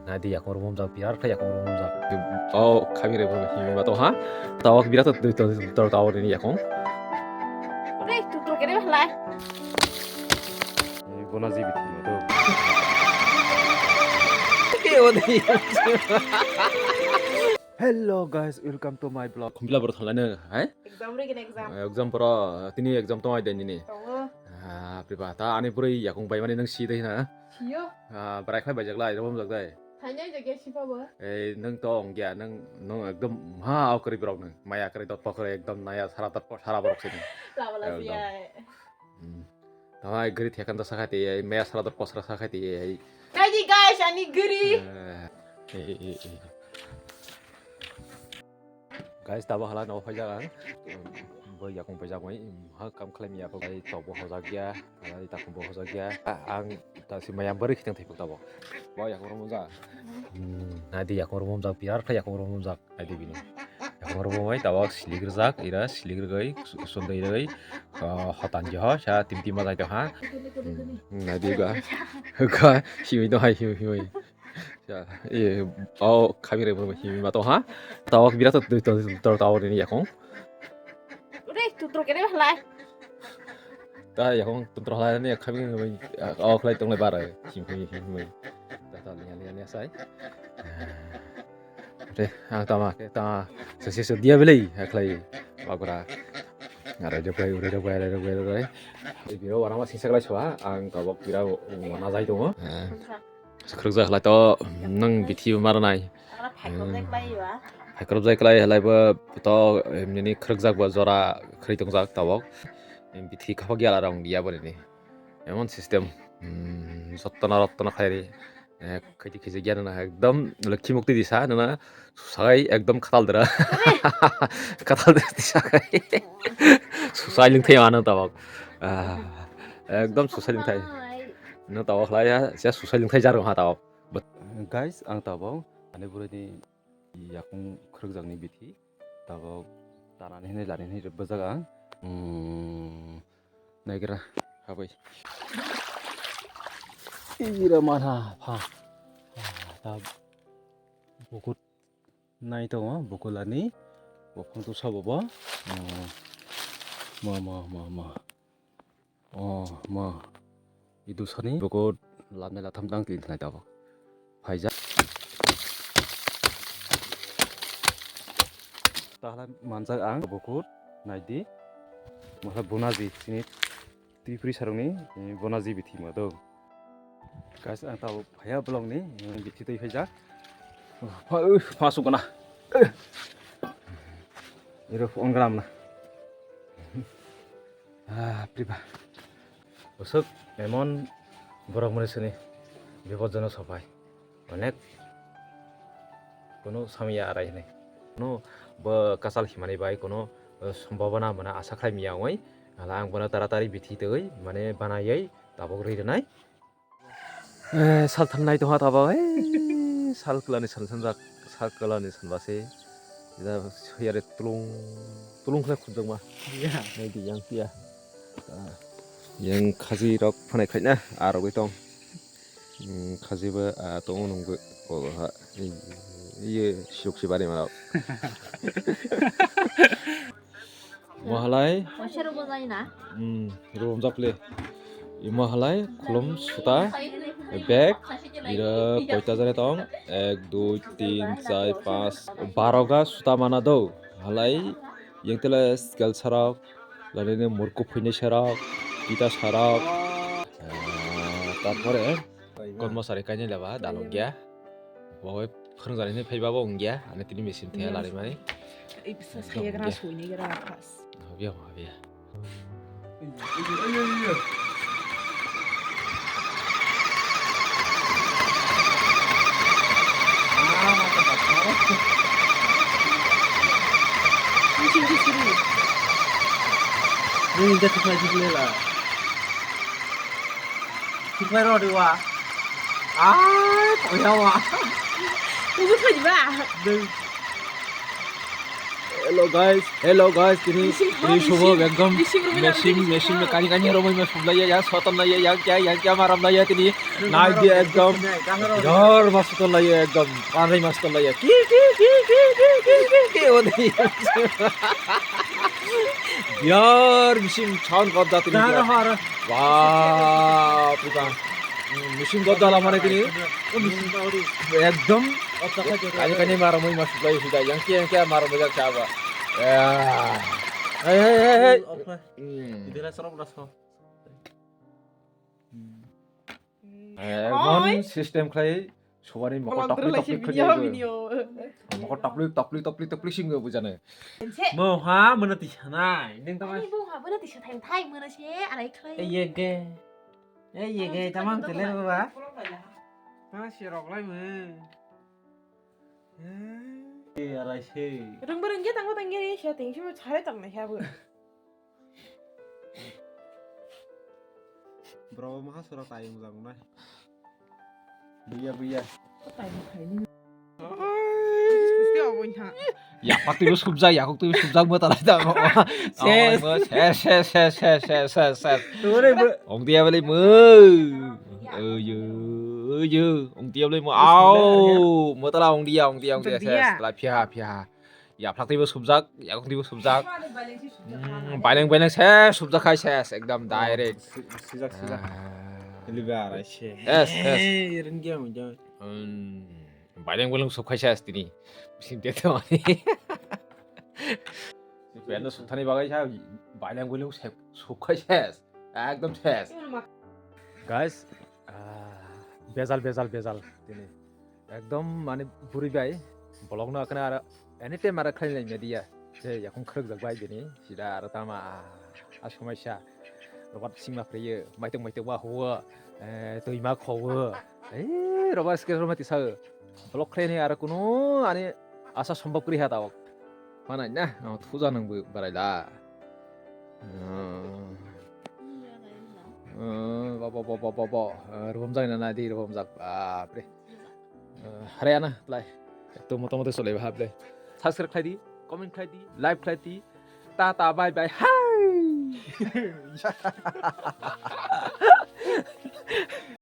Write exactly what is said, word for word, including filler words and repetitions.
Nadi yakung rumjak, birat khe yakung rumjak. Oh, khabi re bo himi ba to ha. Tawak birat to to to tawak ni yakung. Re, tu tu kere halai. Bona jibi thima to. Hello guys, welcome to my vlog. Khumpila bro thalai nang, hai? Exam ri gini exam. Exam pura, tini exam tong ai dai nini. Tongo. Ah, priba, ta ani pura yakung bai mani nang si dai na. Siyo. Ah, brai khai bai jak lai, rom jak dai. Thainai jagya sipa bo. Ei, nang to ongya, nang, nang ekdom ma au kari borok nang. Maya kari dot pokore ekdom naya sara dot po sara borok sini. Lama lama Ekdom. Siya. Hmm. Tama gari thekan to sakai te, maya sara dot po sara sakai te. Kaji guys, ani gari. Eh, eh, eh, eh. Guys, tabo hala no phai jaga. Bo yakung phai jagoi, ha kam khlai miya bo bai tobo hojak ya, hala di takung bo hojak ya. Ang ta si maya bari khitang thai tabo. Bo yakung ro mujak. Hmm, nadi yakung ro mujak, birat khe yakung ro mujak. Nadi bini. Yakung ro mai tabo silik rijak, ira silik rigai, sundai rigai. Hotan je ho, sa tim tim ma jai to ha. Hmm, nadi ga. Ga, hiwi to hai, hiwi, hiwi. Ya, eh, oh, khabi re bo himi ba to ha. Tawak birat to to to tawak ni yakung. Re, tu tu kere halai. Ta yakung tu tu halai ni khabi ni oh khlai tong le bara. Him him him him. Ta ta liya liya liya sai. Re, ang tama ke ta se se se dia belai khlai bagra. Ngara jo khlai ure jo khlai ure jo khlai. Biro wana ma singsa khlai swa ang tabok bira wana jai tongo. Khwrwkjak halai to nwng bithi bo maranai. Hakrobjak lai halai bo to nini khwrwkjak bo jora khwrwi tongjak tabok. Bithi khaphak yala rong ya bo nini. Emon system. Hmm, jottona rottona khairi. Eh, khaiti khaiti gyan na ekdom lokhi mukti disa na. Susai ekdom khatal dera. Khatal dera tisa kai. Susai lingthai mano tabok. Ah, ekdom susai lingthai. No tabok lai ya, sia susai lingthai jaru ha tabok. Guys, ang tabok ani burani yakung khwrwkjakni bithi. Tabok tanani hinwi lani hinwi bwjak ang. Hmm, naigra habai. Ira mana pha. Ah, ta bukut. Nai tongo bukulani bukhung tu sabo bo. Oh, ma, ma, ma, ma. Oh, ma. Idu sani buku lamne latham dang tin thnai tabok. Phaijak. Tahla manjak ang buku naidi. Masa bunaji sini. Twi puri sarungni, eh, bona jibi thima do. Guys, ang tabuk phaiya vlogni, eh, bithi twi phaijak. Pha, uh, pha sukana. Iro phone gram na. Ah, priba. Usuk emon borok mani sini bipodjono sopai. Onek kono samya arai hinwi. Kono bo kachal himani bai kono, eh, sombhabona mane asa khlai miya wngwi. Hala ang bono taratari bithi twi mane banaiwi tabok rwi rwnai. Eh, saltham nai tongha tabok, eh, sal kwlani san sanjak, sal kwlani sanbase. Ida soyare tulung, tulung khlai khujak ma. Ya. Nai di yang tia. Ah. Yang khaji rok phanai khaina, arogwi tong. Hmm, khajiba, ah, tongo nungwi. Oh, ha. Iye, siyok si bari ma. Mahalai. Waisa rwbo jai na? Hmm, rwbo jak le. I mahalai, khulum, suta, bag, ira koita jare tong. Ek, dui, tin, char, panch, baro ga suta mana do. Halai, yang tele scale sarok, lani murku phuinai sarok, kita sarok. Ah, tarpore, Kormosari kainwi leba dalok ya. Bo phwrwngjani hinwi phaiba bo wngya. Ani tini machine thaya larimani. Ei bisa saya kena sui ni kena pas. Habya, habya. Ini dia tu lagi lela. Thikmai rw di wa. Ai, thangya wa. Ubu thoi ba? Dei. Hello guys, hello guys, tini, tini subo ekdom machine, machine kani kani romoi ma sublaiya ya, soton laiya ya, kya ya, kya maram laiya tini, nai di ekdom, biar ma soton laiya ekdom, panai ma soton laiya, ki ki ki ki ki ki ki ki, o di. Biar machine sound kor da tini. Wah, puta. Machine kor da la mane tini. Ekdom. Kani kani maramwi ma sublai sida, yang kia yang kia maramwi jak chaba. Ya. Hei, hei, hei, hei. Hmm. Emon system khlai subani mokol topli topli khlai. Mokol topli topli topli topli sing bujana. Mo ha mana tisanai. Neng tama. Ani bo ha mana tisa thai thai mana se arai khlai. Ei ye ge. Ei ye ge tamang tele ba. Tama si rok lai mo. Ei, arai se. Rwng bwrwng ge tango tangya ni se teng simo chare tang na ya bo. Bro, maha sura tayung jang nai. Buya, buya. Tayung khai ni. Ai. Busti obo nya. Yapak twibo subjak, yakuk twibo subjak, bo talai da mo. Ses. Ses, ses, ses. Tore bo. Ong dia beli mo. Oyo, oyo. Ong dia beli mo. Au, mo tala ong dia, ong dia, ong dia. Ses, tala pia, pia. Yaphak twibo subjak, yakuk twibo subjak. Baileng baileng ses, subjak khai ses, ekdam direct. Sijak, sijak. Liba arai se. Yes, yes. Rengge mo jang. Baileng baileng sub khai ses tini. Bising de to ani. Beno subthani bagai sa, baileng baileng sub khai ses. Ekdom ses. Guys, ah, bejal, bejal, bejal tini. Ekdom mane buri bai, vlog no akhana aro anytime aro khlai lai media. Je yakung khwrwk jak bai bini, sida aro tama a somaisa. Robat singma phriyo, maitok maitok ba huo, eh, twi ma khuo. Eh, robat skre roma tisa. Vlog khlai ni aro kunu ani asa sombhob kri ha tawk. Manai na, thuja nang bo barai da. Bo, bo, bo, bo, bo, bo. Rwmjak na nai di, rwmjak. Bapre. Hare ana, lai. Ekdom motamoto solai ba, hap le. Subscribe khai di, comment khai di, like khai di. Tata, bye bye. Hai.